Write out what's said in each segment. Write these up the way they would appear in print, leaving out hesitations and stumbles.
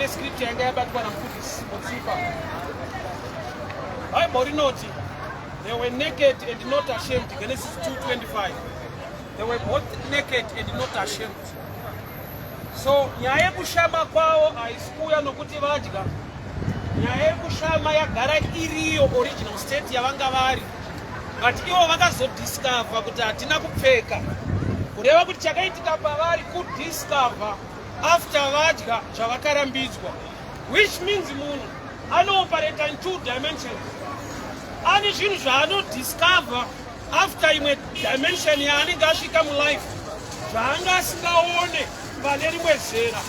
Pane script yanga yabatwa namufundisi Motsipa. Bible rinoti they were naked and not ashamed. Genesis 2:25. They were both naked and not ashamed. So nyaya yekushama kwavo haisi kuuya nokuti vadya. Nyaya yekushama yagara iriyo original state yavanga vari. But ivo vakazodiscover kuti hatina kupfeka. Kureva kuti chakaitika pavari kudiscover after vadya zvavakarambidzwa, which means munhu anooperata in two dimensions. Ane zvinhu zvaanodiscover after imwe dimension yaanenge asvika mulife, zvaanga asingaone pane rimwe zera.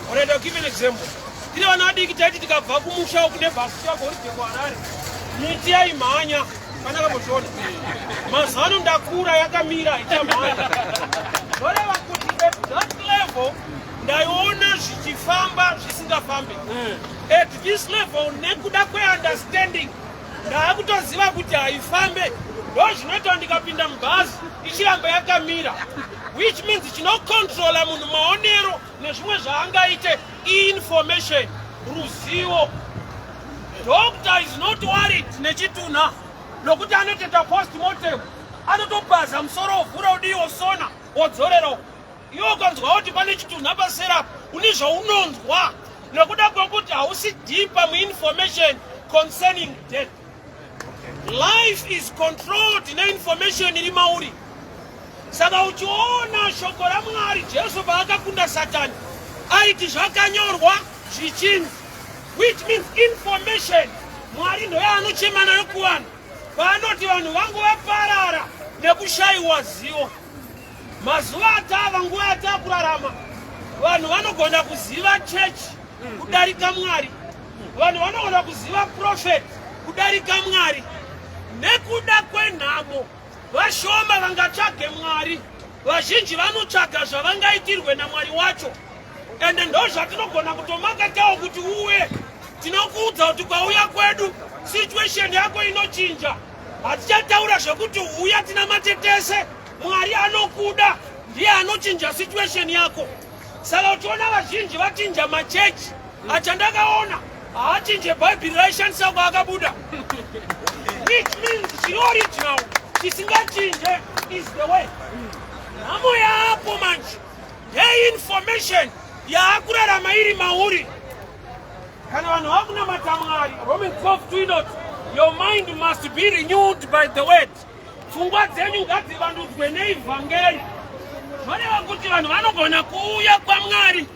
Alright, I'll give an example. Tiri vana vadiki, taiti tikabva kumusha uku nebhasi tiyagoridhe kuHarare, miti yaimhanya. Kana kambozviona mazuva ano ndakura, yakamira, ichamhanya. Zvoreva kuti at that level ndaiona zvichifamba zvisingafambi. At this level, nekuda kweunderstanding, ndaakutoziva kuti haifambe. Ndo zvinoita ndikapinda mubhazi ichiramba yakamira, which means chinocontrola munhu maonero nezvimwe zvaangaite information, ruzivo. Doctor is not worried nechitunha nokuti anotoita postmortem, anotopaza musoro, ovhura, udii, wosona, wodzorera. Iwe ukanzwa kuti pane chitunha paserapo, une zvaunonzwa nekuda kwekuti hausi deeper muinformation concerning death. Life is controlled neinformation iri mauri. Saka uchiona shoko raMwari, Jesu paakakunda Satani aiti zvakanyorwa zvichinzi, which means information. Mwari ndoyaanochema nayo kuvanhu paanoti vanhu vangu vaparara nekushayiwa zivo. Mazuva atava, nguva yatakurarama, vanhu vanogona kuziva chechi kudarika Mwari, vanhu vanogona kuziva prophet kudarika Mwari. Nekuda kwenhamo, vashoma vangatsvage Mwari, vazhinji vanotsvaga zvavangaitirwe naMwari wacho. Ende ndo zvatinogona kutomakatawo kuti uye tinokuudza kuti kwauya kwedu situation yako inochinja. Hatichataura zvekuti uya tinamate tese. Mwari anokuda, ndiye anochinja situation yako. Saka uchiona vazhinji vachinja machechi, achandakaona haachinje Bhaibheri raishandisa kwaakabuda, which means chiri original chisingachinje is the way. Nhamo yaapo manje ndeinformation yaakurarama iri mauri. Kana vanhu vakunamata Mwari, Romans 12 inoti your mind must be renewed by the word. Pfungwa dzenyu ngadzivandudzwe neivhangeri. Zvoreva kuti vanhu vanogona kuuya kwaMwari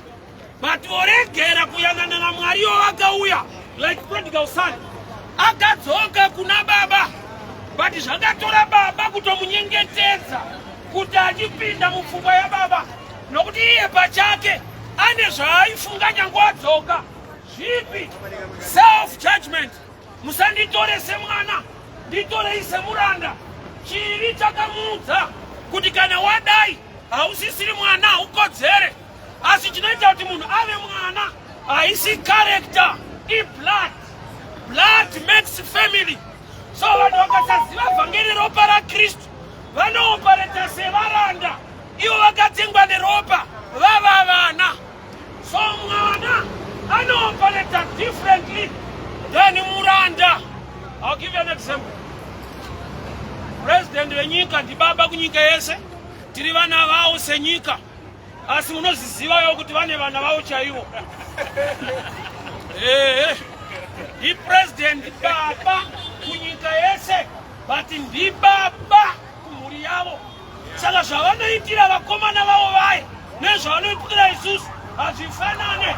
but voregera kuyanana naMwari. Ivo vakauya like prodigal son, akadzoka kuna baba, but zvakatora baba kutomunyengetedza kuti achipinda mupfungwa yababa, nokuti iye pachake ane zvaaifunga nyange adzoka. Zvipi? Self judgment. Musanditore semwana, nditorei semuranda. Chivi chakamuudza kuti kana wadai hausisiri mwana, haukodzere. Asi chinoita kuti munhu ave mwana haisi character, iblood. Blood makes family. So vanhu vakasaziva vhangeri, ropa raKristu, vanoopareta sevaranda. Ivo vakatengwa neropa, vava vana. So mwana anoopareta differently than muranda. I'll give you an example. President wenyika ndibaba kunyika yese, tiri vana vavo senyika, asi munozvizivayo kuti vane vana vavo chaivo. Ehe, ndipresident, baba kunyika yese, but ndibaba kumhuri yavo. Saka zvavanoitira vakomana vavo vaya nezvavanoitira isusu hazvifanane.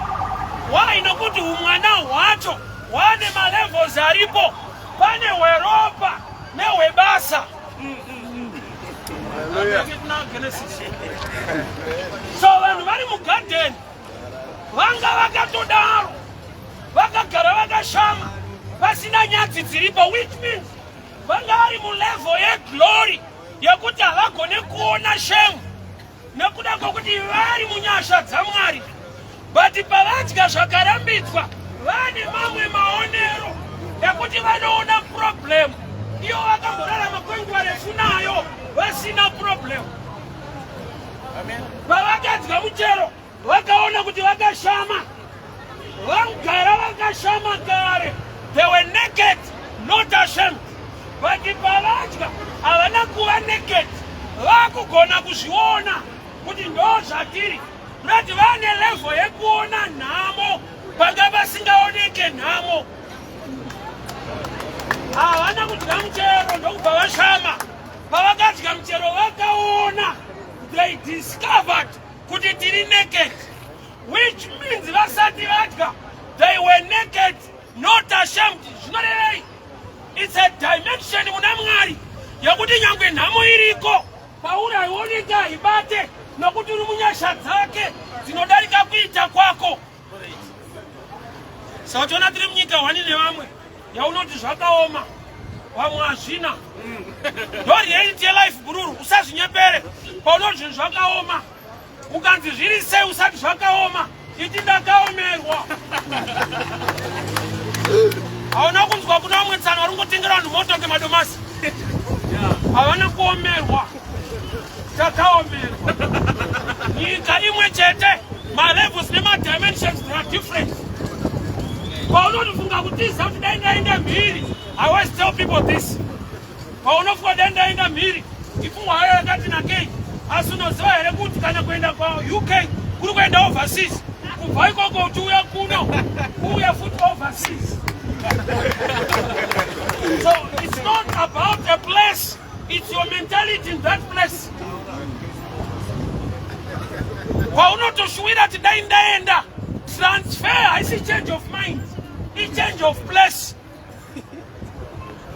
Why? Nokuti umwana hwacho hwane malevels aripo. Pane hweropa nehwebasa. Kuna Genesis. So vanhu vari mugadheni vanga vakatodaro, vakagara vakashama, pasina nyadzi dziripo, which means vanga vari mulevel yeglory yekuti havagone kuona shame nekuda kwokuti vari munyasha dzaMwari. But pavadya zvakarambidzwa, vane mamwe maonero ekuti vanoona problem. Iyo vakamborarama kwenguva refu nayo vasina problem. Pavakadya muchero, vakaona kuti vakashama. Vangara vakashama kare. They were naked, not ashamed. But pavadya havana kuva naked. Vakugona kuzviona kuti ndo zvatiri. Kurati vane level yekuona nhamo panga pasingaoneke nhamo. Havana kudya muchero ndokubva vashama. Pavakadya muchero vakaona, they discovered kuti tiri naked. Which means vasati vadya they were naked, not ashamed. Zvinorevei? It's a dimension muna Mwari yekuti nyangwe nhamo iriko pauri haioneki, haibate, nokuti uri munyasha dzake dzinodarika kuita kwako. Saka tiona tiri munyika hwani nevamwe yaunoti zvakaoma, vamwe hazvina. Ndo reality yelife, bhururu. Usazvinyepere. Paunoti zvinhu zvakaoma, ukanzi zviri sei, usati zvakaoma, iti ndakaomerwa. Hauna kunzwa kuna vamwe tsano vari kungotengera vanhu moto ngemadomasi? Havana kuomerwa, takaomerwa. Nyika imwe chete, malevels nemadimensions, they are different. Paunotofunga kutiza kuti dai ndaenda mhiri, I always tell people this, paunofunga dai ndaenda mhiri, ipfungwa hayo yakati nakei, asi unoziva here kuti kana kuenda kwaUK kuri kuenda overseas, kubva ikoko uchiuya kuno kuuya futi overseas? So it's not about a place, it's your mentality in that place. Paunotoshuwira kuti dai ndaenda, transfer haisi change of mind, ichange of place.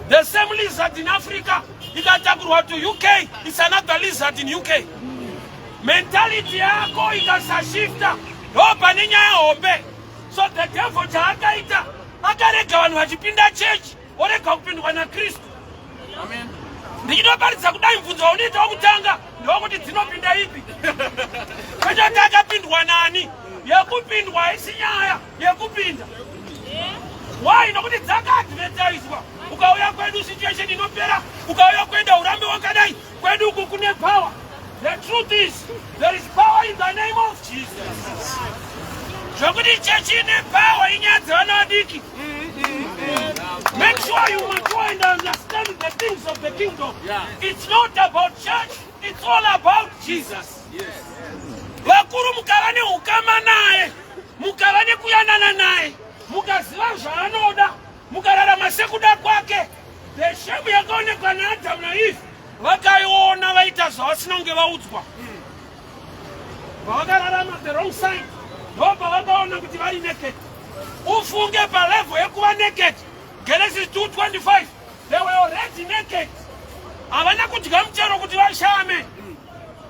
The same lizard in Africa ikatakurwa to UK, it's another lizard in UK. Mentality yako ikasashifta, ndo pane nyaya hombe. So the devil chaakaita, akarega vanhu vachipinda chechi, orega kupindwa naKristu. Ndichitoparidza kudai, mubvunzo waunoita wokutanga ndokuti dzinopinda ipi, kwete kuti akapindwa nani. Yekupindwa haisi nyaya yekupinda. Why? Nokuti dzakaadvertiswa: ukauya kwedu situation inopera, ukauya kuenda urambe wakadai, kwedu uku kune power. The truth is there is power in the name of Jesus. Zvokuti chechi ine power inyaya dzevana vadiki. Make sure you mature and understand the things of the kingdom. It's not about church, it's all about Jesus. Vakuru, mukava neukama naye, mukava nekuyanana naye, mukaziva zvaanoda, mukararama sekuda kwake, the shame yakaonekwa naAdhamu naEve vakaiona vaita zvavasina kunge vaudzwa. Pavakararama the wrong side, ndo pavakaona kuti vari naked. Ufunge, palevel yekuva naked, Genesis 2:25, they were already naked. Havana kudya muchero kuti vashame,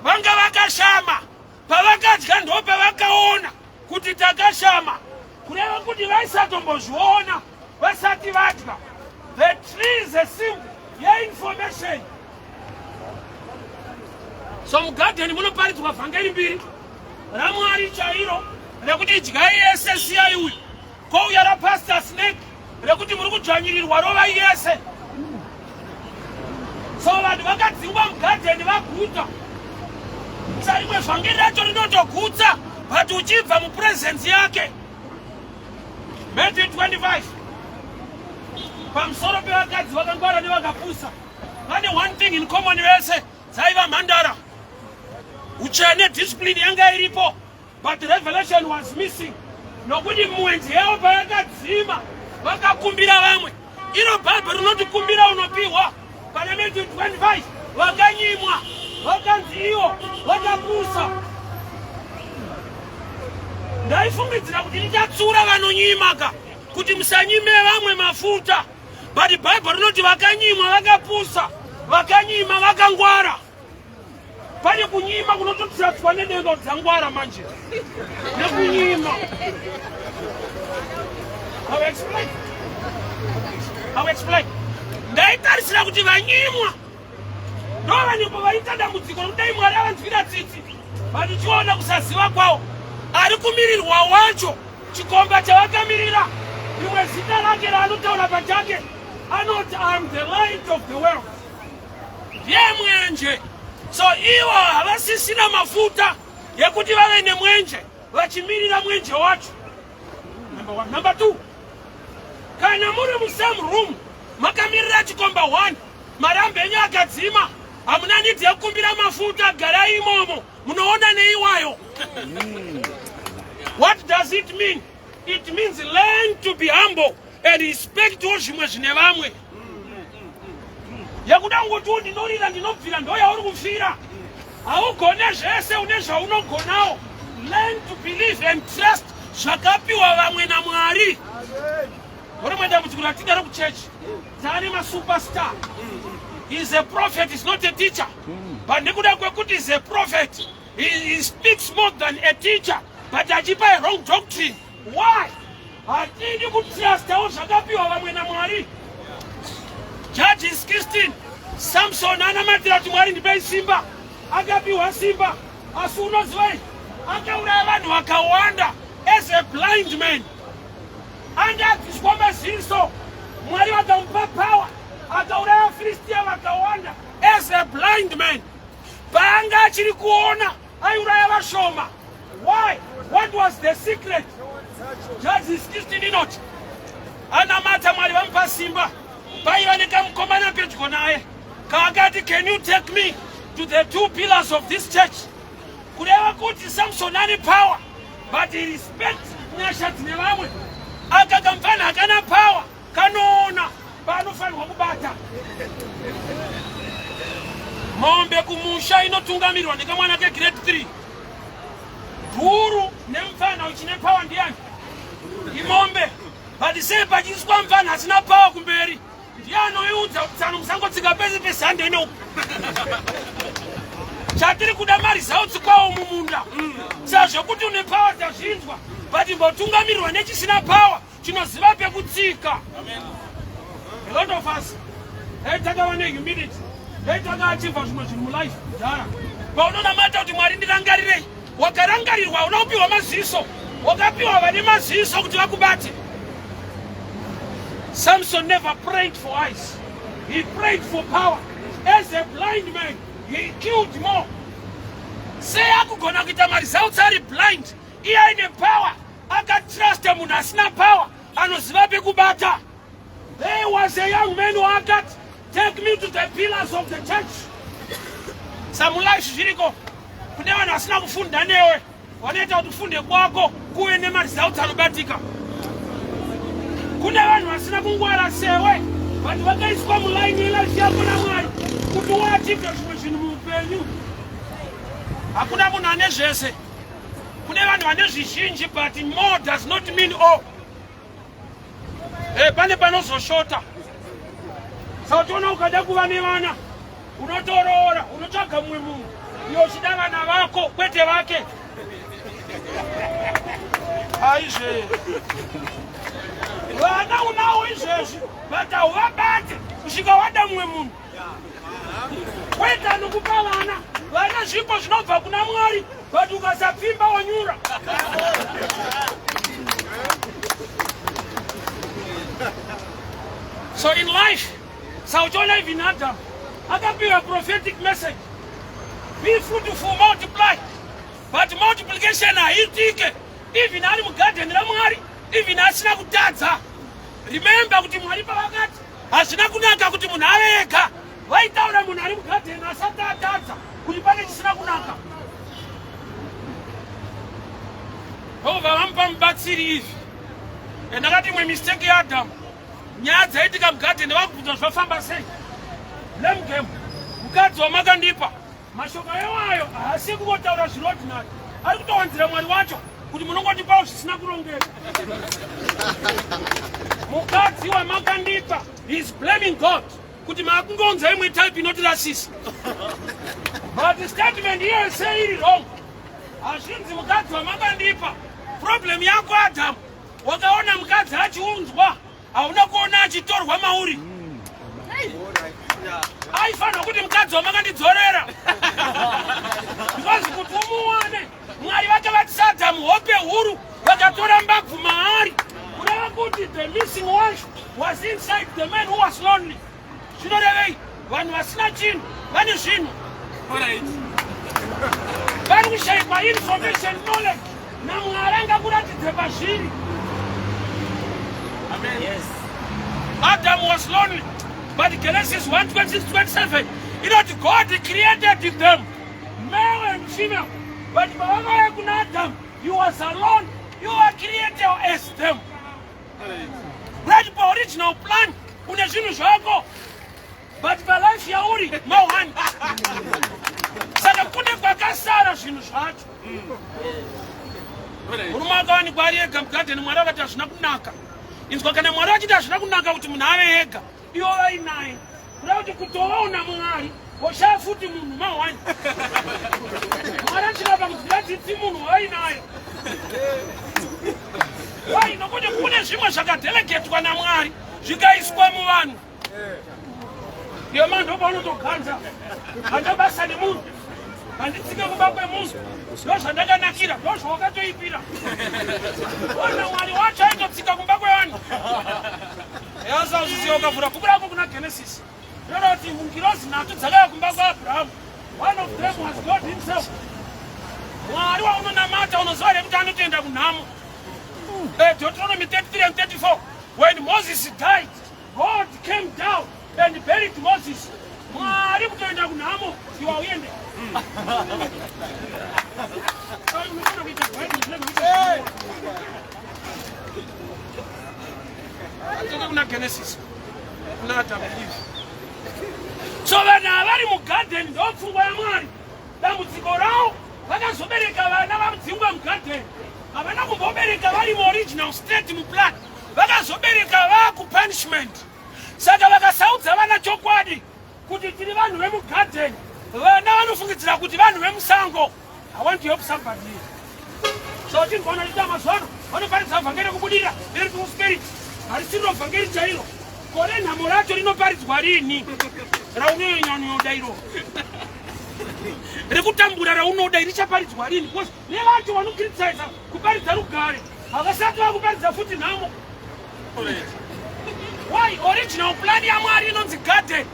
vanga vakashama. Pavakadya ndo pavakaona kuti takashama, kureva kuti vaisatombozviona vasati vadya. The tree is a symbol yeinformation. So mugadheni munoparidzwa vhangeri mbiri: raMwari chairo rekuti idyai yese, siyai uyu, kouya raPastor Snake rekuti muri kudzvanyirirwa, rovai yese. So vanhu vakadzingwa mugadheni vaguta. Sarimwe vhangeri racho rinotogutsa, but uchibva mupresence yake. Matthew 25, pamusoro pevakadzi vakangwara nevakapusa, vane one thing in common: vese dzaiva mhandara. Uchene, discipline yanga iripo, but revelation was missing, nokuti mwenje yavo payakadzima vakakumbira vamwe. Iro Bhaibheri rinoti kumbira unopiwa. Pana Matthew 25 vakanyimwa, vakanzi ivo vakapusa. Ndaifungidzira kuti ndichatsura vanonyimaka kuti musanyime vamwe mafuta, but Bhaibheri rinoti vakanyimwa vakapusa, vakanyima vakangwara. Pane kunyima kunototsiratswa nedenga dzangwara manje nekunyima. I will explain. I will explain. Ndaitarisira kuti vanyimwa ndo vanhu vaita dambudziko rokudai Mwari avanzwira tsitsi, vachichiona kusaziva kwavo. Ari kumirirwa wacho, chikomba chavakamirira, rimwe zita rake raanotaura pachake anoti, "I am the light of the world." Ndiye mwenje. So ivo havasisina mafuta yekuti vave nemwenje, vachimirira mwenje wacho. Number one. Number two, kana muri musame room makamirira chikomba one, marambi enyu akadzima, hamuna need yekukumbira mafuta, garai imomo munoona neiwayo. What does it mean? It means learn to be humble and respectwo zvimwe zvine vamwe. Yekuda kungotiwo ndinorira ndinobvira ndo yauri kufira. Haugone zvese, une zvaunogonawo. Learn to believe and trust zvakapiwa vamwe naMwari. Rimwe dambudziko ratinaro kuchechi, taane masuperstar. He is a prophet, is not a teacher, but nekuda kwekuti is a prophet, he speaks more than a teacher, but achipa a wrong doctrine. Why? Hatidi kutrustawo zvakapiwa vamwe naMwari. Judges 16, Samson anamatira kuti, "Mwari, ndipei simba." Akapiwa simba, asi unozivai, akauraya vanhu vakawanda as a blind man. Anga abviswa maziso, Mwari vakamupa power, akauraya Firistiya vakawanda as a blind man. Paanga achiri kuona, aiuraya vashoma. Why? What was the secret? Judges 16 inoti anamata, Mwari vamupa simba. Paiva nekamukomana pedyo naye kaakati, "Can you take me to the two pillars of this church?" Kureva kuti Samson ane power, but he respect nyasha dzine vamwe. Aka kamufana hakana power, kanoona paanofanirwa kubata. Mombe kumusha inotungamirirwa nekamwana kegrade 3. Dhuru nemufana uchine power ndiani? Imombe. But sei pachiiswa mufana asina power kumberi? Ndiye anoiudza kuti, "Tsano, musangotsika pese pese, handene uku." Chatiri kuda maresults kwawo mumunda. Sazvokuti une power tazvinzwa, but mbotungamirirwa nechisina power chinoziva pekutsika. A lot of us, dai takava nehumility, dai takaachieva zvimwe zvinhu mulife kudhara. Paunonamata kuti, "Mwari, ndirangarirei," wakarangarirwa, una kupiwa maziso, wakapiwa vane maziso kuti vakubate. Samson never prayed for eyes, he prayed for power. As a blind man, he killed more. Sei akugona kuita maresults ari blind, iye aine power? Akatrusta munhu asina power anoziva pekubata. There was a young man who akati, "Take me to the pillars of the church." Samulife zviriko, kune vanhu vasina kufunda newe vanoita kuti ufunde kwako kuve nemaresults anobatika. Kune vanhu vasina kungwara sewe, but vakaiswa muline yelife yako naMwari kuti uachieve zvimwe zvinhu muupenyu. Hakuna munhu ane zvese. Kune vanhu vane zvizhinji, but more does not mean all. Pane panozoshota. Saka toona ukada kuva nevana, unotoroora, unotsvaga mumwe munhu, iwe uchida vana vako kwete vake. Aizve vana unawo izvezvi, but hauvabate kusvika wada mumwe munhu. Kwete anokupa vana. Vana zvipo zvinobva kuna Mwari, but ukasapfimba wanyura. So in life, sauchiona even Adam akapiwa prophetic message, "Be fruitful, multiply," but multiplication haiitike even ari mugadheni raMwari, even asina kutadza. Remember kuti Mwari pavakati hazvina kunaka kuti munhu ave ega, vaitaura munhu ari mugadheni asati atadza kuti pane chisina kunaka. Vobva vamupa mubatsiri izvi. Ndakati imwe mistake yaAdhamu, nyaya dzaitika mugadheni, vakubvunza zvafamba sei, blame game, "Mukadzi wamakandipa." Mashoko ewayo haasi kungotaura zviordinary, ari kutowanzira Mwari wacho kuti munongotipawo zvisina kurongeka. "Mukadzi wamakandipa." He is blaming God kuti maakungounza imwe type inotirasisa. But statement iyoyo sei iri wrong? Hazvinzi mukadzi wamakandipa. Problem yako Adamu, wakaona mukadzi achiunzwa, hauna kuona achitorwa mauri. Aifanirwa kuti mukadzi wamakandidzorera, because kuti umuwane, Mwari vakavatisa Adhamu hope huru, vakatora mbabvu maari. Kureva kuti the missing wife was inside the man who was lonely. Zvinorevei? Vanhu vasina chinhu vane zvinhu, vari kushayikwa information, knowledge naMwari angakuratidze pazviri. Amen. Yes. Adam was lonely, but Genesis 1 26 27 inoti God created them male and female, but pavakauya kuna Adam, he was alone. You are created as them. Right, pa original plan une zvinhu zvako, but palife yauri ma1, saka kune kwakasara zvinhu zvacho. Murume akawanikwa ari ega mugadheni, Mwari akati hazvina kunaka. Inzwa, kana Mwari achiti hazvina kunaka kuti munhu ave ega, ivo vainaye, kuda kuti kutovaona Mwari woshaya futi munhu ma1. Mwari achiramba kunzwira tsitsi munhu wainaye. Wai? Nokuti kune zvimwe zvakadelegetwa naMwari zvikaiswa muvanhu. Iyo ma ndopaunotoganza, handa basa nemunhu, handitsike kumba kwemunhu, ndo zvandakanakira, ndo zvawakatoipira. Ona, Mwari wacho aitotsika kumba kwevanhu. Yasauzviziva, ukavhura bhuku rako kuna Genesis, rinoda kuti ngirozi nhatu dzakauya kumba kwaAbrahamu. One of them was God himself. Mwari waunonamata, unoziva here kuti anotoenda kunhamo? Deuteronomy 33 and 34, when Moses died, God came down and buried Moses. Mwari kutoenda kunhamo, iwa uende. Unofana kuita gwai. Atoke kuna Genesis, kuna Adam and Eve. So vanhu ava vari mugadheni, ndo pfungwa yaMwari. Dambudziko ravo, vakazobereka vana vadzingwa mugadheni. Havana kumbobereka vari muoriginal state muplan, vakazobereka vakupunishment. Saka vakasaudza vana chokwadi kuti tiri vanhu vemugadheni, vana vanofungidzira kuti vanhu vemusango. I want to help somebody here. So tingoona chita mazuva ano vanoparidza vhangeri rekubudirira nerekuprosperity, harisiriro vhangeri chairo. Gore nhamo racho rinoparidzwa rini, raunonyanya iro rekutambura raunoda, richaparidzwa rini? Because nevacho vanocriticiza kuparidza rugare havasati vakuparidza futi nhamo. Why? Original plan yaMwari inonzi garden,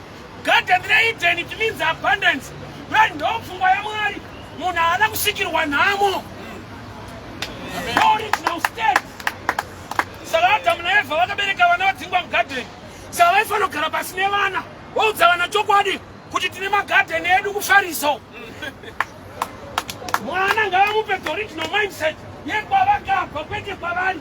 garden reEden. It means abundance, right? Ndo pfungwa yaMwari. Munhu haana kusikirwa nhamo, original state. Saka Adamu naEvha vakabereka vana vadzingwa mugadheni, saka vaifanira kugara pasi nevana, voudza vana chokwadi kuti tine magadheni edu kufariso. Mwana ngavamupe the original mindset yekwavakabva, kwete kwavari.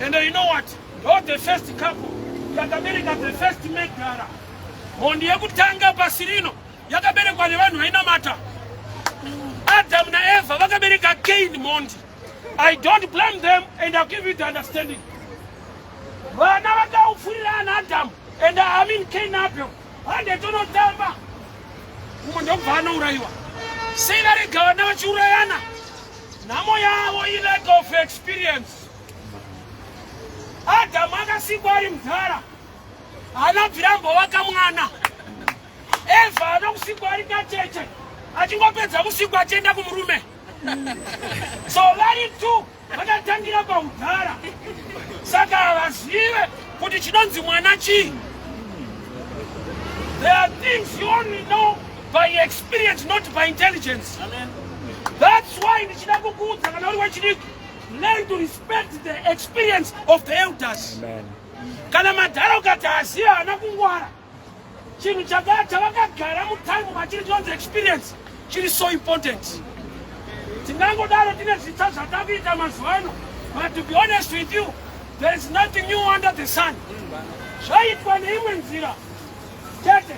And you know what? Ndo the first couple yakabereka the first murderer. Mhondi yekutanga pasi rino yakaberekwa nevanhu vainamata. Adamu naEvha vakabereka Cain, mhondi. I don't blame them and I'll give you the understanding. Vana vakaupfurira ana Adamu and, I mean, Cain, Abel, hande tonotamba. Umwe ndokubva anourayiwa. Sei varega vana vachiurayana? Nhamo yavo ilack of experience. Adamu akasikwa ari mudhara, haana bvira ambovaka mwana. Evha haana kusikwa ari kacheche, achingopedza kusikwa achienda kumurume. So vari two vakatangira paudhara, saka havazive kuti chinonzi mwana chii. There are things you only know by experience, not by intelligence. Amen. That's why ndichida kukuudza, kana uri wechidiki, learn to respect the experience of the elders. Amen. Kana madhara ukati aziva, haana kungwara. Chinhu chavakagara mutime machiri chinonzi experience chiri so important. Tingangodaro tine zvitsva zvatakuita mazuva ano, but to be honest with you, there is nothing new under the sun. Zvaitwa neimwe nzira chete,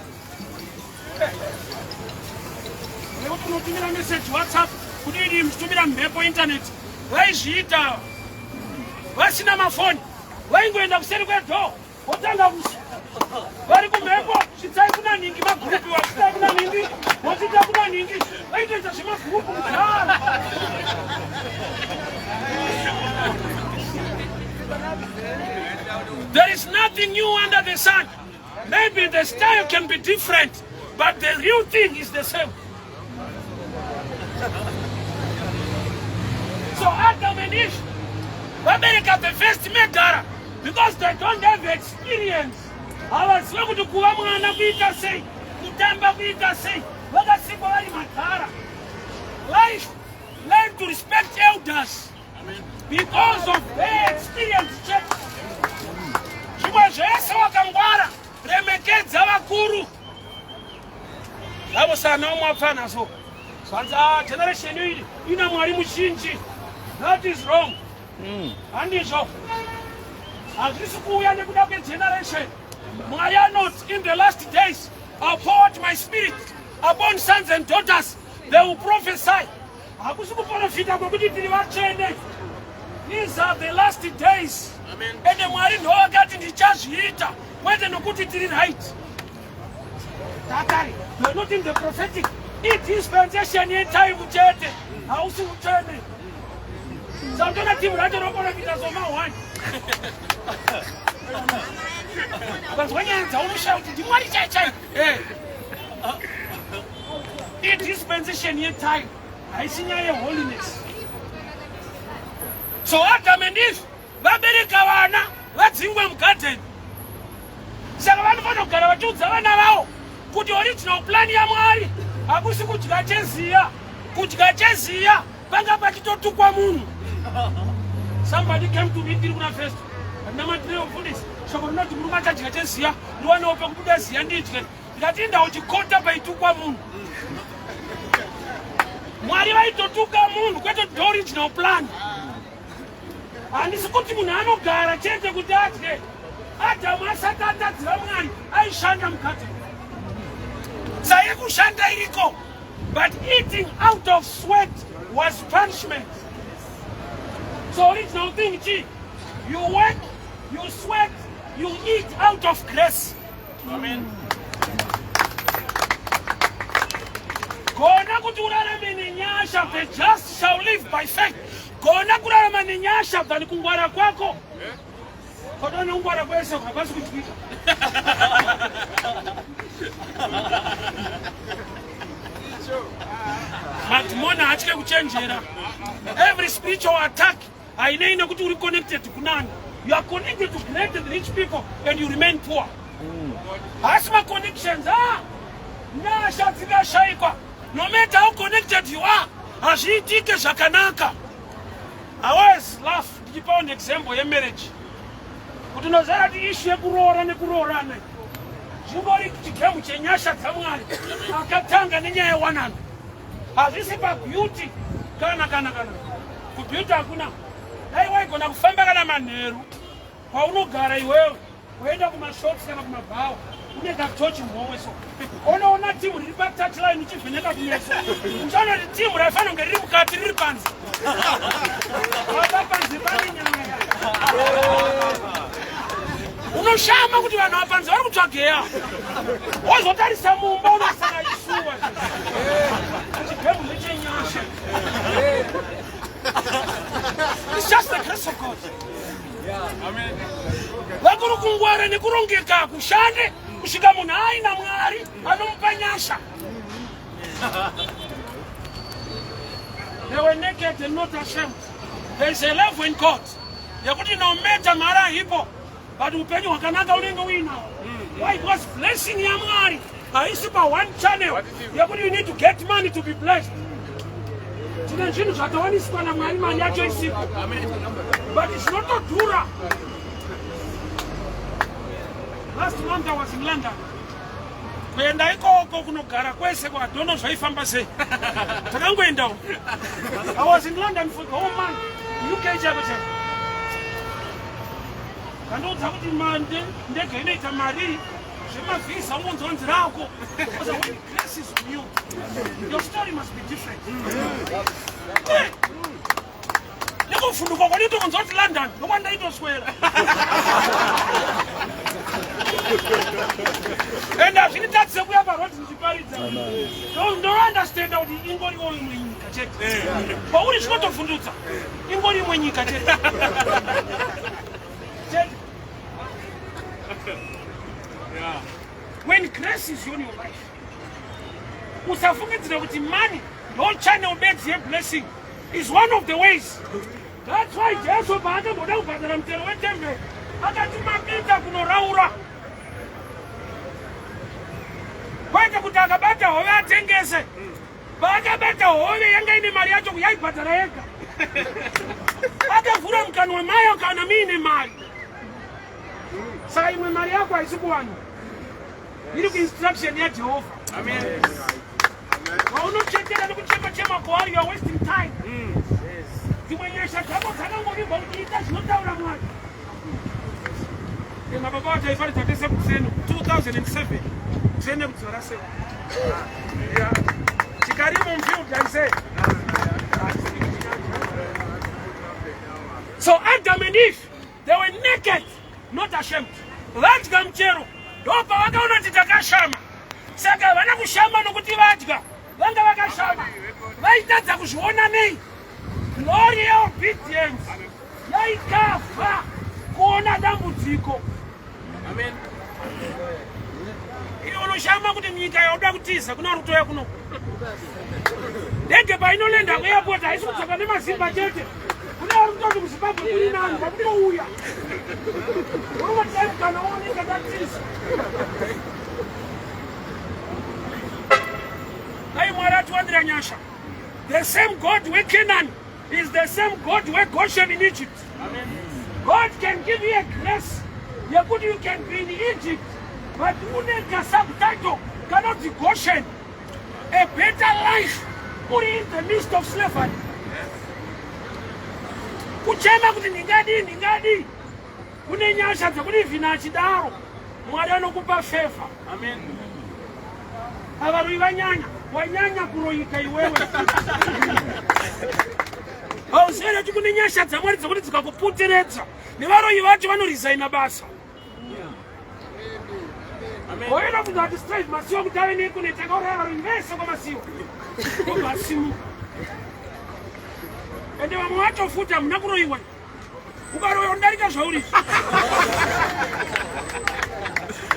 nekuti unotumira message, WhatsApp, kudidi, muchitumira mhepo, internet. Vaizviita vasina mafoni, vaingoenda kuseri kwedhoo, votanga kusi vari kumhepo, svitsai kuna ningi, magurupu, wasvitsai kuna ningi, wasvitsa kuna ningi. Vaitoita zvemagurupu kudhara. There is nothing new under the sun. Maybe the style can be different, but the real thing is the same. So Adam and Eve vabereka the first murderer because they don't have experience. Havazive kuti kuva mwana kuita sei, kutamba kuita sei. Vakasikwa vari madhara. Life, learn to respect elders. Because of their experience chete. Zvimwe zvese wakangwara, remekedza vakuru. Avo sana umwe apfana so. Zvanzi ah generation iyi ina Mwari muzhinji. That is wrong. Handizvo. Hazvisi kuuya nekuda kwegeneration. Mwari anoti in the last days I'll pour out my spirit upon sons and daughters. They will prophesy. Hakusi kuprofita kwekuti tiri vatsvene. These are the last days. Ende Mwari ndo akati ndichazviita kwete nokuti tiri right. Takari, you are not in the prophetic. Idispensation yetime chete. Hausi utsvene. Santona timu racho roprofita soma one. Ukanzwa nyaya dzaunoshaya kuti ndimwari chai chai. Eh. Idispensation yetime haisi nyaya yeholiness. So Adam and Eve vabereka vana vadzingwa mugarden, saka vanofanira kugara vachiudza vana vavo kuti original plan yaMwari hakusi kudya cheziya. Kudya cheziya panga pachitotukwa munhu. Somebody came to me ndiri kuna first ndinamatireo, mufundisi, shoko rinoti murume achadya cheziya, ndiwanewo pekubuda ziya ndidye. Ndikati inda uchikota paitukwa munhu. Mwari vaitotuka munhu, kwete the original plan. Handisi kuti munhu anogara chete kuti adye. Adhamu asati atadzira Mwari aishanda mukati. Sayekushanda iriko, but eating out of sweat was punishment. So original thing chi, you work, you sweat, you eat out of grace. Amen. Gona kuti urarame nenyasha. The just shall live by faith. Gona kurarama nenyasha than kungwara kwako. Kodwa nokungwara kwese hapasi kutyika. Madhimoni haatye kuchenjera. Every spiritual attack hainei nekuti uri connected kunani. You are connected to great and rich people and you remain poor. Haasi maconnections. Ah, nyasha dzikashayikwa, no matter how connected you are, hazviitike zvakanaka. I always laugh ndichipawo an example yemarriage kuti unoziva kuti issue yekuroora nekuroorana zvingori chigemu chenyasha dzaMwari akatanga nenyaya yewanano. Hazvisi pabeauty kana kubeauty hakuna. Dai waigona kufamba kana manheru kwaunogara iwewe, woenda kumashops kana kumabhawa, une katochi muhomwe so, unoona timu riri patouchline uchivheneka kumeso, uchaona kuti timu raifanira kunge riri mukati riri panze. Baba, panze pane nyaya. Unoshama kuti vanhu vapanze vari kutsvageya. Wozotarisa mumba, unosanga isuwa. Chigemu ndechenyasha. It's just the grace of God. Vakuri kungwara nekurongeka kushande kusvika munhu aina Mwari anomupa nyasha. They were naked and not ashamed. There is a level in God yekuti no matter mari aipo, but upenyu hwakanaka unenge uinawo. Why? Because blessing yaMwari haisi pa one channel yekuti you need to get money to be blessed. Tine zvinhu zvatawaniswa naMwari mari yacho isipo, but zvinotodhura. Last month I was in London. Kuenda ikoko kunogara kwese kwadono zvaifamba sei, takangoendawo. I was in London for the whole month, UK chako chako. Kandiudza kuti ndege inoita mari zvemavhisa, ungonzonzi rako. Because when grace is on you, your story must be different. Eh! Nekuvhunduka kwanditokunzwa kuti London ndokwandaitoswera, and hazvinditadzise kuya parodi ndichiparidza. Ndounderstanda kuti ingoriwo imwe nyika chete pauri, zvinotovhundutsa, ingori imwe nyika chete chete. When grace is on your life, usafungidzira kuti money ndo channel bedzi yeblessing. Is one of the ways. That's why Jesu paakamboda kubhadhara mutero wetemberi, akatuma Pita kunoraura, kwete kuti akabata hove atengese. Paakabata hove yanga ine mari yacho, yaibhadhara yega. Akavhura mukanwa mayo kana miine mari. Saka imwe mari yako haisi kuwanwa, iri kuinstruction yaJehovha. Waunochekera nekuchema chema kwaari, you are wasting time. Dzimwe nyasha dzako dzakangovigwa kuti ita zvinotaura Mwari. Mababa vataiparidza tese kuseni 2007 kuseni kudzora sei tikarimo mufield aisei. So Adam and Eve, they were naked, not ashamed. Vadya muchero, ndopavakaona kuti takashama. Saka havana kushama nokuti vadya, vanga vakashama. Vaitadza kuzviona nei? Glory yeobedience yaikavha kuona dambudziko. Amen. Iwe unoshama kuti nyika yauda kutiza kuna rutoya kuno. Ndege painolenda kuairport haisi kudzoka nemaZimba chete. Kune vari kutoti kuZimbabwe kuri nani vakutouya. Unongoti dai mukana waoneka ndatiza. Dai Mwari atiwandira nyasha. The same God weCanaan is the same God weGoshen in Egypt. Amen. God can give you a grace yekuti you can be in Egypt but une kasubtitle kanonzi Goshen, a better life uri in the midst of slavery. Kuchema kuti ndingadii ndingadii, kune nyasha dzekuti vhina achidaro Mwari anokupa favor. Amen. Avaroi vanyanya, wanyanya kuroyika iwewe. Hauzivi kuti kune nyasha dzaMwari dzekuti dzikakupoteredza nevaroyi vacho vanorizaina basa. Oenda kunzi ati straight Masiwa kuti ave nekune takauraya varoyi vese kwaMasiwa. Obva asimuka. Ende vamwe vacho futi hamuna kuroyiwa. Ukaroyiwa unodarika zvauri.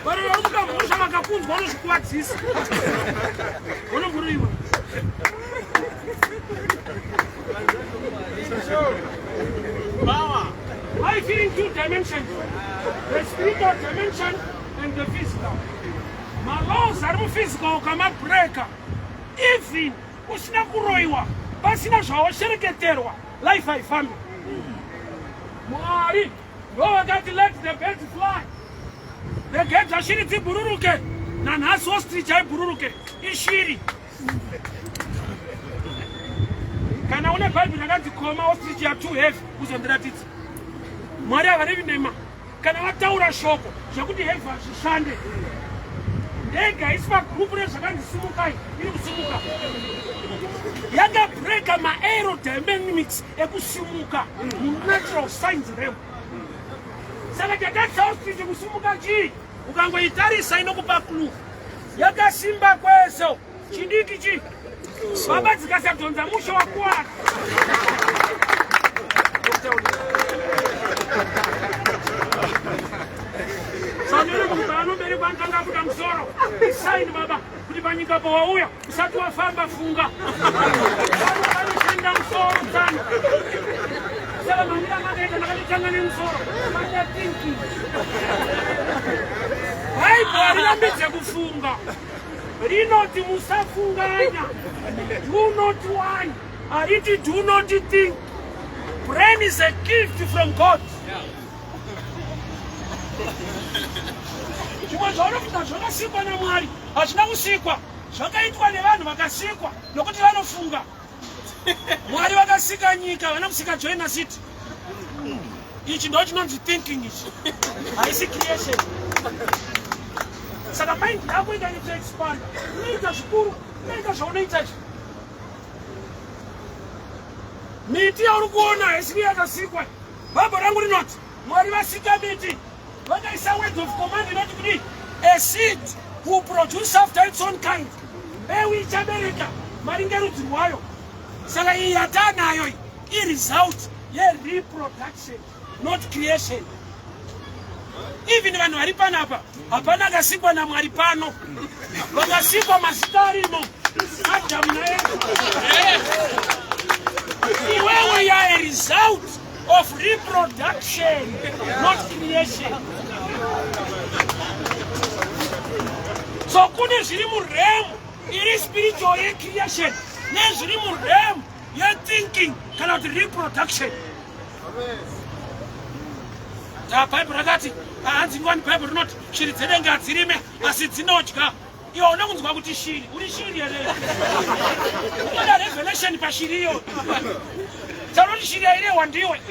Varoyi vari kupa mhosva vakakunzwa unozvikuvadzisa. Unokuroyiwa. I feel in two dimensions, the spiritual dimension and the physical. Malaws ari muphysical ukamabreaka, even usina kuroyiwa, pasina zvawashereketerwa, life haifambi. Mwari ndo vakati let the birds fly, regedza shiri dzibhururuke. Nanhasi ostrich haibhururuke, ishiri. Kana une Bhaibheri rakanzi koma ostrich ya too heavy, uzondiratidza. Mwari havarevi nema kana vataura shoko zvekuti heavy hazvishande. Ndege haisi pagrupu rezvakanzi simukai, iri kusimuka. Yakabreka maaerodynamics ekusimuka munatural science realm. Saka chatatisa ostrich kusimuka chii? Ukangoitarisa inokupa clue. Yakasimba kwese, chidiki chi baba dzikasadhonza mushe wakuwara. Sanere munhu paanoberekwa anotanga kuda musoro, isaini baba kuti panyika pawauya usati wafamba funga. Vanoshanda musoro tsano. Saka mamira makaita ndakatotanga nemusoro manda thinking. Bhaibheri harirambidze kufunga, rinoti musafunganya, do not one, hariti do not think. Brain is a gift from God. Zvimwe zvaunofunga zvakasikwa naMwari hazvina kusikwa, zvakaitwa nevanhu vakasikwa nokuti vanofunga. Mwari vakasika nyika, havana kusika Joina City. Ichi ndo chinonzi thinking, ichi haisi creation. Saka mind yako ikanyatsoexpanda, unoita zvikuru, unoita zvaunoita izvi. Miti yauri kuona haisiri yakasikwa. Bhaibheri rangu rinoti Mwari vasika miti, vakaisa word of command inoti kudii? A seed will produce after its own kind. Mbeu ichabereka maringe rudzi rwayo. Saka iyi yataanayo iyi iresult yereproduction, not creation. Even vanhu vari panapa hapana akasikwa naMwari pano, vakasikwa mazita arimo, Adamu naEva. Iwewe ya a result of reproduction, not creation. So kune zviri murealm iri spiritual yecreation nezviri murealm yethinking kana kuti reproduction. Bhaibheri rakati, hanzi ngwani Bhaibheri rinoti shiri dzedenga hadzirime asi dzinodya. Iwe una kunzwa kuti shiri, uri shiri here? Unoda revelation pashiri iyo. Taura kuti shiri yairehwa ndiwe.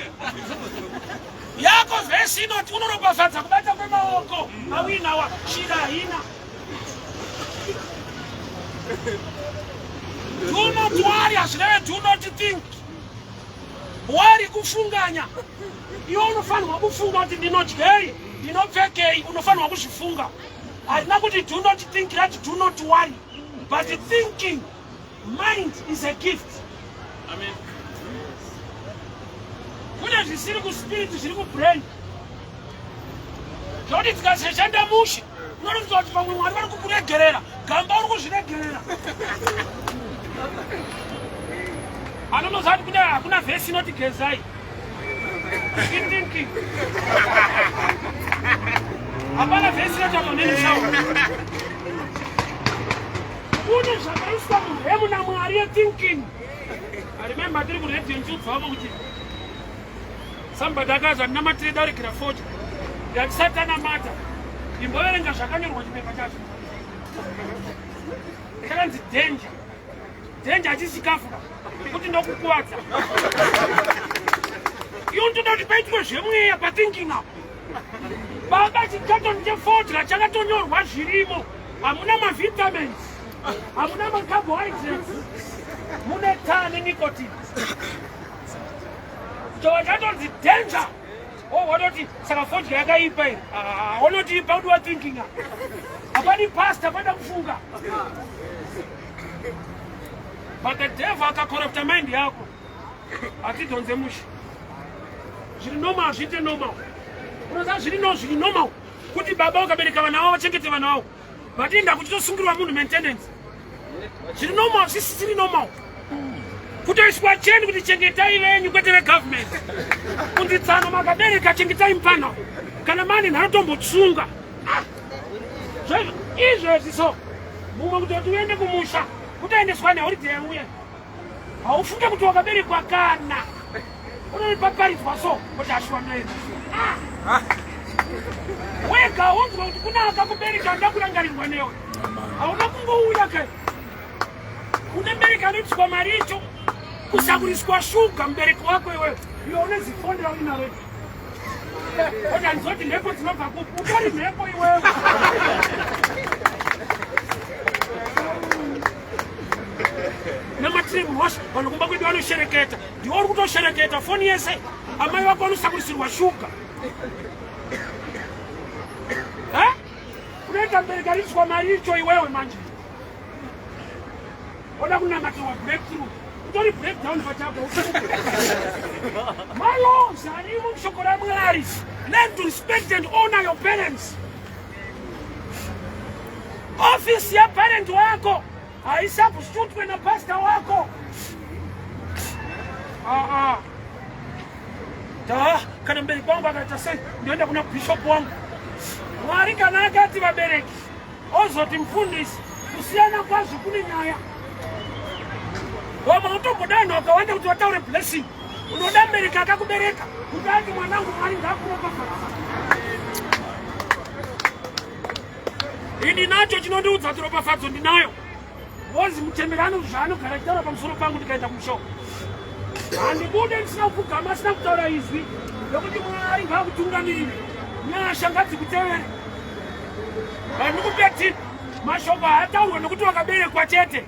Yako vhesi inoti unoropafadza kubata kwemaoko awinawa, shiri haina. Do not worry, hazvireve do not think. Worry kufunganya. Iwe unofanirwa kufunga kuti ndinodyei, ndinopfekei, unofanirwa kuzvifunga. Harina kuti do not think, rati do not worry. But thinking, mind is a gift. Amen. Kune zvisiri kuspirit zviri kubrain. Zvekuti dzikasashanda mushe, unoronzwa kuti pamwe Mwari vari kukuregerera, gamba uri kuzviregerera. Anonoziva kuti kune hakuna vhesi inoti gezai. Thinking. Hapana vhesi inoti atoneni shawa. Kune zvakaiswa muhemu naMwari yethinking. I remember tiri kuredio ndichiudzwavo kuti somebody akazi andinamatire darekera fodya. Ndati tanamata. Imboverenga zvakanyorwa chipepa chacho. Chakanzi danger. Danger hachisi chikafu kuti ndokukuvadza. Iwe unotoda kuti paitwe zvemweya pathinking apo. Baba chikatoni chefodya chakatonyorwa zvirimo. Hamuna mavitamins, hamuna macarbohydrates, mune tar nenicotine. Chova chatonzi danger. Oh, wanoti saka fodya yakaipa iri. Ah, wanoti ipa kuti wathinking apo. Hapadi pastor, pada kufunga. But the devil akacorrupta mind yako. Hatidhonze mushe. Zviri normal zviite normal. Unoziva zviri no zviri normal kuti baba ukabereka vana vavo vachengete vana vavo. But inda kuchitosungirwa munhu maintenance. Zviri normal zvisisiri normal. Kutoiswa cheni kuti chengetai venyu kwete vegovernment. Kunzi tsano makabereka chengetai mupana. Kana mane nhanotombotsunga. Ah. Izvezvi so mumwe kutoti uende kumusha kutoendeswa neholiday yauya. Haufunge kuti wakaberekwa kana unonipaparidzwa so kuti ashuwa ndoenda. Ah. Wega wonzwa kuti kuna akakubereka anoda kurangarirwa newe. Hauna kungouya kai. Une mubereki anoitiswa maricho kusakuriswa shuga mubereki wako iwewe. Iwe une zifondi raunaro. Kuti handizoti mhepo dzinobva kupi. Utori mhepo iwewe. Namatire mhosva vanhu kumba kwedu vanoshereketa. Ndiwe uri kutoshereketa foni yese. Amai vako vanosakurisirwa shuga. Eh? Unoita mubereki ariiswa maricho iwewe manje. Oda kunamatirwa breakthrough. Utori breakdown pachako. Malaws arimo mushoko raMwari. Learn to respect and honor your parents. Office yaparent wako haisubstitutwe napastor wako. Ah, ah. Da, kana mubereki wangu akaita sei ndoenda kuna bishop wangu. Mwari kana akati vabereki ozoti mufundisi, kusiyana kwazvo kune nyaya. Wama utomboda vanhu vakawanda kuti vataure blessing. Unoda mubereki akakubereka kuti ati mwanangu Mwari ngaakuropafadze. Ini nacho chinondiudza kuti ropafadzo ndinayo. Wozi mutemberi zvaanogara achitaura pamusoro pangu ndikaenda kumusho. Handibude ndisina kupfugama asina kutaura izwi nokuti Mwari ngaakutungamirire. Nyasha ngadzikutevere. Vandikupe tip, mashoko haataurwe nokuti wakaberekwa chete.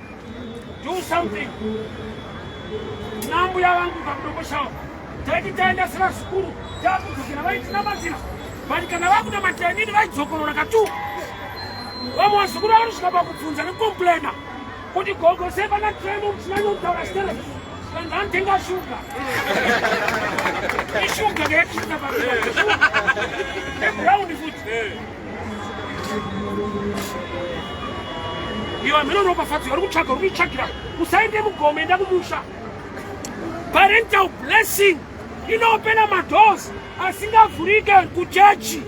Do something. Nambuya vangu pakudomboshawa taiti taenda sevazukuru takudzokera vaitinamatira but kana vakunamatira inini vaidzokorora katu. Vamwe vazukuru vanosvika pakubvunza nekucomplaina kuti gogo sei pana tremo muchinyanyotaura stereki vanhu vanotenga shuga. Ishuga yatisvika nebrown futi. Iwe hameno ropafadzo yauri kutsvaga uri kuitsvagira usaende mugome enda kumusha. Parental blessing inoopena madoors asingavhurike kuchechi.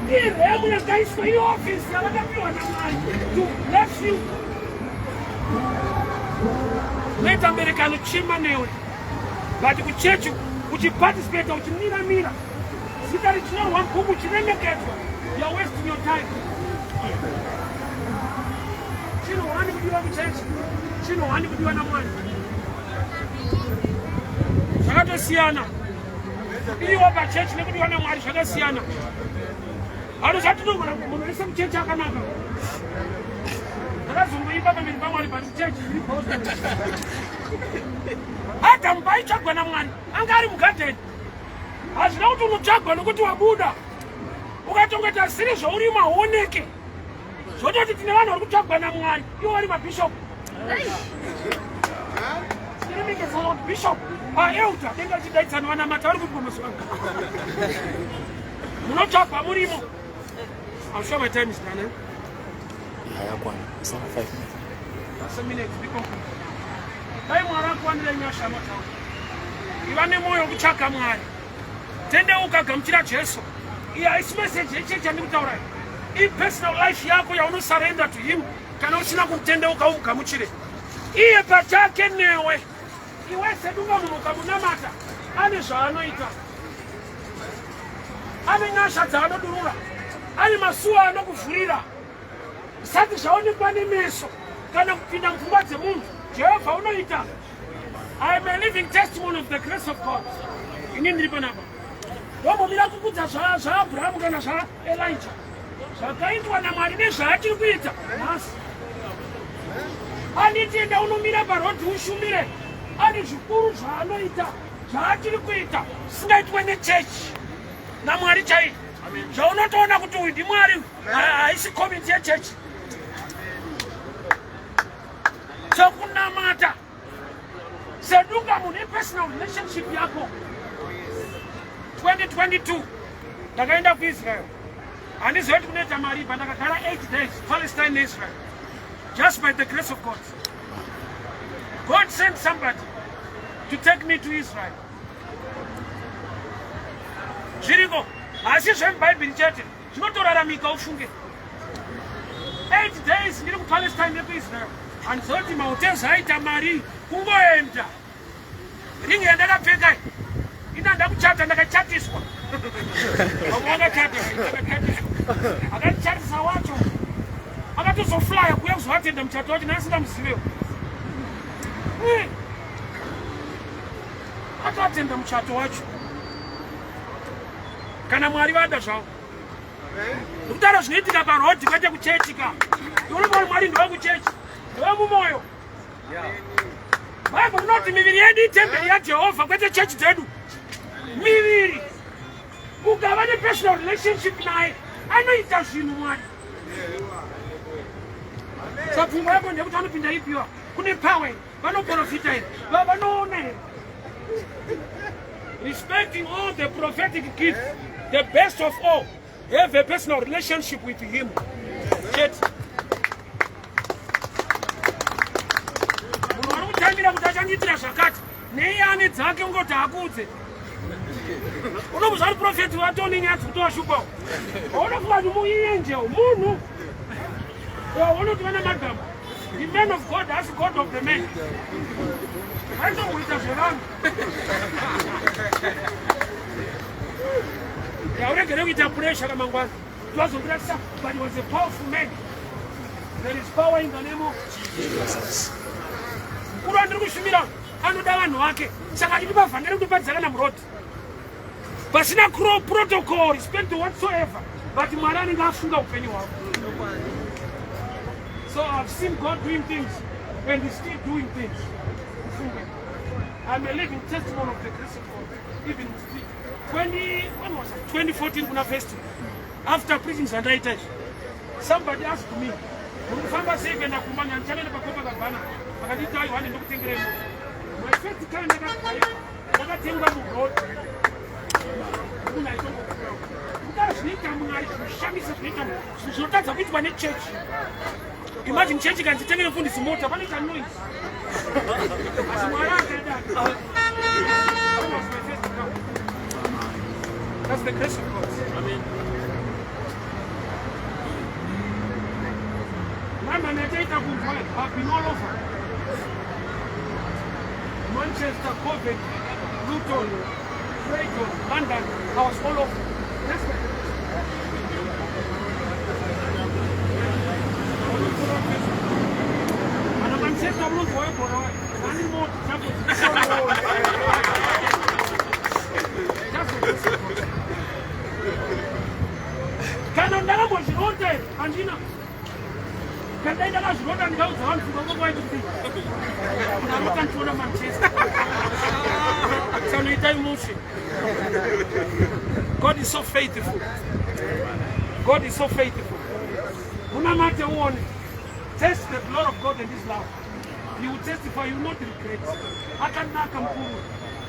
Iremu yakaiswa iofisi yavakapiwa naMwari to bless you. Unoita mubereki anochema newe, but kuchechi uchiparticipata uchimiramira, zita richinyorwa mubhuku uchiremekedzwa, you are wasting your time. Chinhu hwani kudiwa kuchechi, chinhu hwani kudiwa naMwari, zvakatosiyana. Kudiwa pachechi nekudiwa naMwari zvakasiyana. Hano zvatinogona munhu wese muchechi akanaka. Ndakazongoimba pamberi paMwari but chechi iri Adamu paitsvagwa naMwari anga ari mugadheni. Hazvina kuti unotsvagwa nokuti wabuda. Ukatongoita zvisiri zvaurimo hauoneke. Zvototi tine vanhu vari kutsvagwa naMwari ivo vari mabhishopu. Tiremekedzana kuti bishop paelder denga richidaidzana vanamata vari kupi mazuva ano. Munotsvagwa murimo. I'm sure my time is done. Eh? Hayakwana. Isana 5 minutes. That's a minute. Be conclude. Dai Mwari akuwanire nyasha anotaura. Iva nemwoyo wekutsvaka Mwari. Tendeuka, gamuchira Jesu. Iyi haisi message yechechi yandiri kutaura iyi. Ipersonal life yako yaunosarenda to him kana usina kutendeuka umugamuchire. Iye pachake newe. Iwe sedunga munhu ukamunamata ane zvaanoita. Ane nyasha dzaanodurura. Ane masuwa anokuvhurira. Zvisati zvaonekwa nemeso kana kupinda mupfungwa dzemunhu. Jehovha unoita. I am a living testimony of the grace of God. Ini ndiri panapa. Ndombomira kukudza zvaAbrahamu kana zvaElijah. Zvakaitwa naMwari nezvaachiri kuita nhasi. Anditi enda unomira parodhi ushumire. Ane zvikuru zvaanoita zvaachiri kuita zvisingaitwe nechechi naMwari chaiye. Zvaunotoona kuti uyu ndiMwari haisi komiti yechechi. Chokunamata sedunga munhu ipersonal relationship yako. 2022 ndakaenda kuIsrael, handizivi kuti kunoita mari, but ndakagara 8 days Palestine neIsrael just by the grace of God. God sent somebody to take me to Israel. Zviriko, asi zvemubhaibheri chete zvinotoraramika ufunge. 8 days ndiri kuPalestine nekuIsrael, handizivi kuti mahotels aita mari kungoenda. Ringi yandakapfeka ina ndakuchata, ndakachatiswa. Vamwe vakachata, ndakachatiswa. Akandichatisa wacho akatozoflya kuuya kuzoatenda muchato wacho, naasingamuzivewo. Akatenda muchato wacho. Kana Mwari vada zvavo. Ndikutaura zvinoitika parodhi kwete kuchechi ka. Iwe Mwari ndewekuchechi, ndewemumoyo. Bible rinoti miviri yedu itemberi yaJehovha kwete chechi dzedu. Miviri. Ukava nepersonal relationship naye anoita zvinhu Mwari. So pfungwa yako ndeyekuti anopinda ipiwa kune power, vanoprofita here, vanoona here. Respecting all the prophetic gifts, the best of all, have a personal relationship with him. Chete. Munhu ari kutambira kuti achandiitira zvakati, nei ane dzake ungoti akuudze. Unobuza ari prophet watone nyaya dzekutovashupawo. Unofunga kuti muiangel munhu. Unoti vana madam, the man of God has God of the man. Aitomboita zvevanhu. Yauregere kuita pressure kamangwana. Twazondiratisa, but he was a powerful man. There is power in the name of Jesus. Mukuru wandiri kushumira anoda vanhu vake, saka achitipa vhangeri kutopadzisa kana murodhi pasina protocol, respect whatsoever, but Mwari anenge afunga upenyu hwako. So I've seen God doing things and he's still doing things. I'm a living testimony of the grace of God. Even in street. 20, when was it? 2014 kuna festival. After preaching zvandaita izvi, somebody asked me, muri kufamba sei kuenda kumba? Ndichanoenda paCopacabana. Akanditi aiwa, ndinokutengerai mota. My first car ndakadrive ndakatengwa muroad. Munhu aitongokurawo. Kudaro zvinoita Mwari zvinoshamisa, zvinoita zvinotadza kuitwa nechechi. Imagine chechi kanzi tengere mufundisi mota, panoita noise. Asi Mwari akada. That was my first car. That's the grace of God. Amen. London yataita kunzwa, I've been all over. Manchester, Coventry, Luton, Croydon, London. I was all over. That's my Ana Manchester munonzwa webhora vane mota. Kana ndakambozvirota here? Handina. Kana dai ndakazvirota ndikaudza vanhu kuti kwaiti ndarota ndichiona Manchester. Sanoitai mushe. God is so faithful. God is so faithful. Munamate uone. Test the glory of God and his love. You will testify, you will not regret. Akanaka mukuru.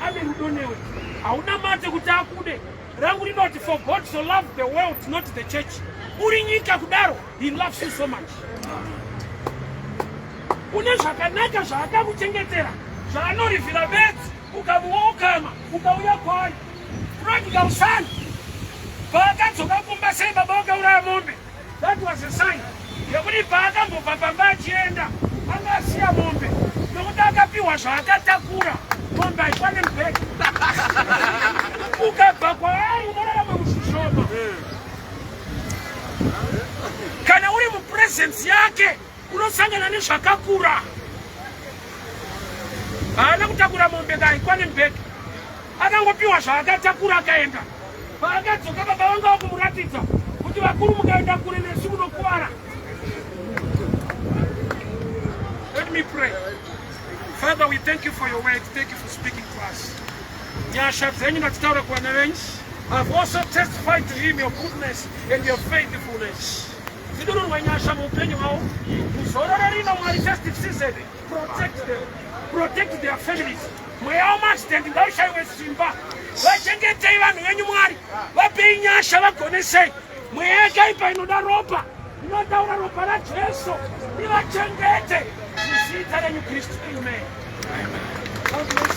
Ane rudo newe. Haunamate kuti akude. Rangu rinoti for God so loved the world, not the church. Uri nyika kudaro, he loves you so much. Une zvakanaka zvaakakuchengetera, zvaanorivhira bedzi ukamuokama ukauya kwaari. Prodigal son paakadzoka kumba sei baba vakauraya mombe. That was a sign yekuti paakambobva pamba achienda anga asiya mombe nokuti akapiwa zvaakatakura mombe haikwane mubhegi. Ukabva kwaari unorarama muzvishoma. Kana uri mupresence yake unosangana nezvakakura. Haana kutakura mombe kaikwane mubhegi, akangopiwa zvaakatakura akaenda. Paakadzoka baba vanga vakumuratidza kuti vakuru mukaenda kure nesu munokuvara. Let me pray. Father, we thank you for your word. Thank you for speaking to us. Nyasha dzenyu ndatitaura kuvana venyu. I've also testified to him your goodness and your faithfulness. Dzidururwe nyasha muupenyu hwavo. Muzororo rino Mwari, festive season, protect them, protect their families. Mweya wemaaccident ngaushaiwe simba. Vachengetei vanhu venyu Mwari, vapei nyasha, vagonesei. Mweya yakaipa inoda ropa, inotaura ropa raJesu, ivachengete muzita renyu Kristu. Amen. Amen.